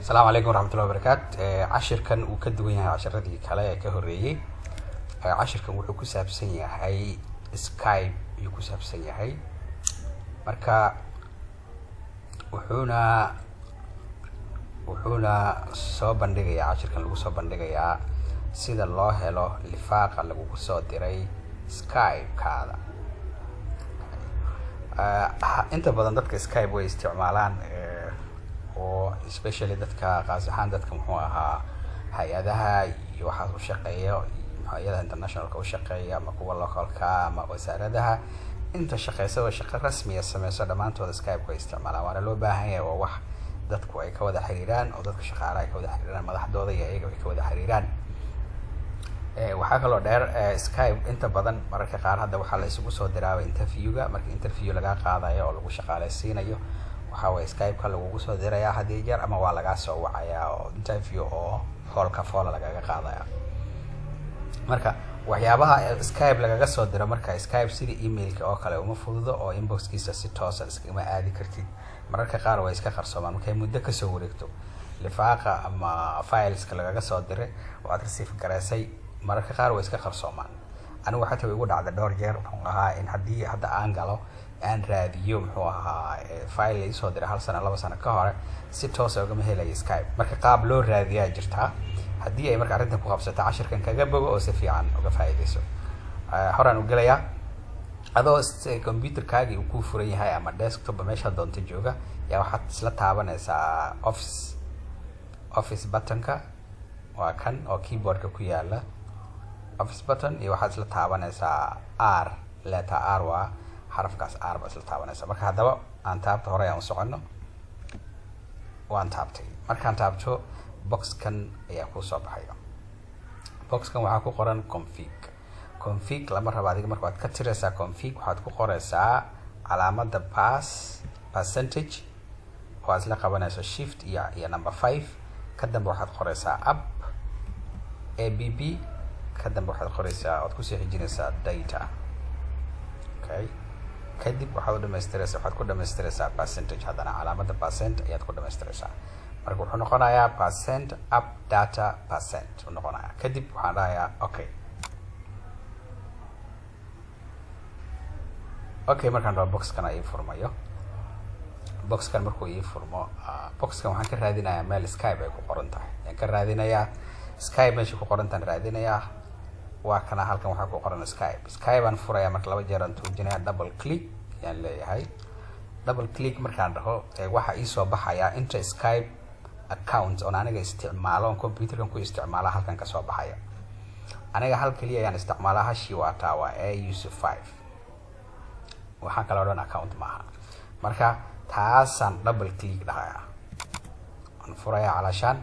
Asalaamu calaykum waraxmatullahi wabarakaat. Cashirkan uu ka duwan yahay cashiradii kale ee ka horreeyey. Cashirkan wuxuu ku saabsan yahay Skype ayuu ku saabsan yahay. Marka wuxuuna soo bandhigayaa, cashirkan lagu soo bandhigayaa sida loo helo lifaaqa lagugu soo diray Skype-kaada. Inta badan dadka Skype way isticmaalaan, oo especially dadka, qaas ahaan dadka, muxuu ahaa, hay-adaha iyo waxaas u shaqeeya, hay-adaha internationalka u shaqeeya ama kuwa localka ama wasaaradaha inta shaqeysa oo shaqo rasmiya sameyso, dhammaantooda Skype way isticmaalaan, waana loo baahan yahay. Waa wax dadku ay ka wada xiriiraan oo dadka shaqaalaha ay ka wada xiriiraan madaxdooda iyo iyaga ay ka wada xiriiraan. Waxaa kaloo dheer, Skype inta badan mararka qaar hadda waxaa la isugu soo diraaba interviewga. Marka interview lagaa qaadayo oo lagu shaqaaleysiinayo, waxaa waye Skype-ka lagugu soo dirayaa had iyo jeer, ama waa lagaa soo wacayaa oo interview oo foolka foola lagaga qaadaya. Marka waxyaabaha Skype lagaga soo diro, marka Skype sida emailka oo kale uma fududo oo inboxkiisa si toosan iskagama aadi kartid. Mararka qaar way iska qarsoomaan. Markay muddo kasoo wareegto, lifaaqa ama fileska lagaga soo diray oo aad receive gareysay, mararka qaar way iska qarsoomaan. Anigu xataa way igu dhacday dhowr jeer, muxuu ahaa, in haddii hadda aan galo, aan raadiyo, muxuu ahaa, file la isoo diray hal sano, 2 sano ka hore, si toosa ugama helayo Skype. Marka qaab loo raadiyaa jirtaa. Haddii ay marka arrintan ku qabsato, cashirkan kaga bogo oo si fiican uga faa'iideyso. Horaan u gelayaa. Adoo computerkaagii uu ku furan yahay ama desktop, meesha doonta jooga, yaa waxaad isla taabanaysaa office buttonka, waa kan oo keyboardka ku yaala, office button, iyo waxaad isla taabanaysaa R, letter R, waa xarafkaas R baa isla taabanaysaa. Marka haddaba aan taabta, hore aan u soconno. Waan taabtay. Markaan taabto, boxkan ayaa kusoo baxaya. Boxkan waxaa ku qoran config. Config lama rabo adiga. Marka waad ka tiraysaa config. Waxaad ku qoraysaa calaamada pass percentage oo aad isla qabanayso shift iyo number 5. Ka dambe waxaad qoraysaa app, a p p. Ka dambe waxaad qoraysaa oad kusii xijinaysaa data. Okay, kadib waxaad u dhamaystiraysaa, waxaad ku dhamaystiraysaa percentage. Haddana calaamada percent ayaad ku dhamaystiraysaa. Marka wuxuu noqonayaa percent app data percent uu noqonayaa. Kadib waxaan dhahayaa okay. Okay, markaan dhaho, boxkan ii furmayo. Boxkan markuu ii furmo, boxkan waxaan ka raadinayaa meel Skype ay ku qoran tahay ayaan ka raadinayaa. Skype meesha ku qorantaan raadinayaa. Waa kana, halkan waxaa ku qoran Skype. Skype aan furaya. Marka laba jeer aan tuujinaya, double click ayaan leeyahay. Double click markaan dhaho, waxaa iisoo baxaya inta Skype account oon aniga isticmaalo, oon computerkan ku isticmaala, halkan kasoo baxaya. Aniga hal keliya ayaan isticmaalaa, hashii waa taa, waa A Yusuf 5. Waxaa kaloo dhan account maaha. Marka taasaan double click dhahaya, waan furaya. Calaashaan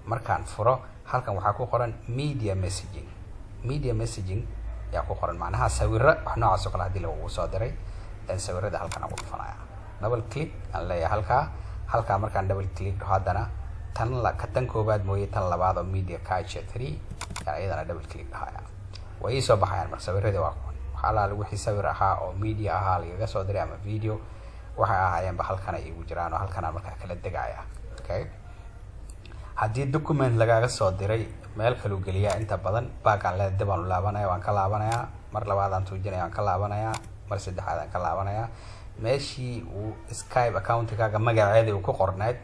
markaan furo, halkan waxaa ku qoran media messaging. Media messaging ayaa ku qoran, macnaha sawiro, wax noocaas oo kale hadii lagugu soo diray, then sawirada halkan aan ku dhufanaya, double click aan leeyahay halkaa. Halkaa markaan double click dhaho, haddana tan la ka tan koobaad mooye, tan labaad oo media catcher 3 ayaan iyadana double click dhahaya. Way ii soo baxayaan. Marka sawiradii waa kuwan. Waxaa alaala wixii sawir ahaa oo media ahaa lagaga soo diray ama video waxay ahaayeenba, halkan ay igu jiraan oo halkanaan markaa kala degaya. Okay, haddii document lagaga soo diray, meel kaluu geliyaa inta badan. Baagaan le dib aan u laabanaya, waan ka laabanayaa. Mar labaadaan tuujinaya, waan ka laabanayaa. Mar saddexaad aan ka laabanayaa. Meeshii uu Skype accountigaaga magaceedii uu ku qorneyd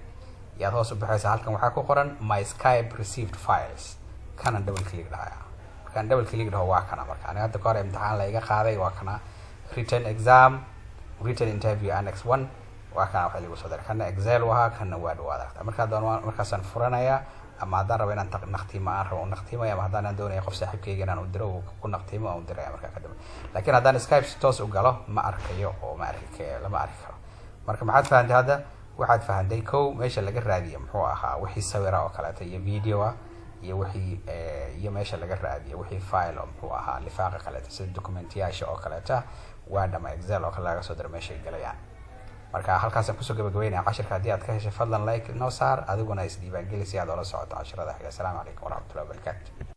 yaad hoos u baxaysa. Halkan waxaa ku qoran my Skype received files. Kanan double click dhahaya. Markaan double click dhaho, waa kana. Marka aniga hadda ka hor imtixaan la iga qaaday, waa kana, written exam, written interview annex 1, waa kana waxa lagu soo diray. Kana Excel u ahaa, kana Word u adagta. Markaa doon markaasaan furanayaa, ama haddaan rabo inaan naqtiimo aan rabo naqtiimaya, ama haddaan doonaya qof saaxiibkayga inaan u diro uu ku naqtiimo, aan u diraya markaa kadib. Laakiin haddaan Skype si toos u galo, ma arkayo oo ma arki, lama arki karo. Marka maxaad fahantay hadda? Waxaad fahantay kow, meesha laga raadiyo, muxuu ahaa, wixii sawira oo kaleeto iyo video ah iyo wixii, iyo meesha laga raadiyo wixii file oo, muxuu ahaa, lifaaqa kaleeto sida documentiyaasha oo kaleeta, Word ama Excel oo kale laga soo diro, meeshay galayaan. Marka halkaasaan kusoo gabagabeynaya cashirka. Haddii aad ka heshay, fadlan like noo saar, adiguna isdiiwaangeli si aad oola socoto cashirada xiga. Asalaamu calaykum waraxmatullahi wabarakaatu.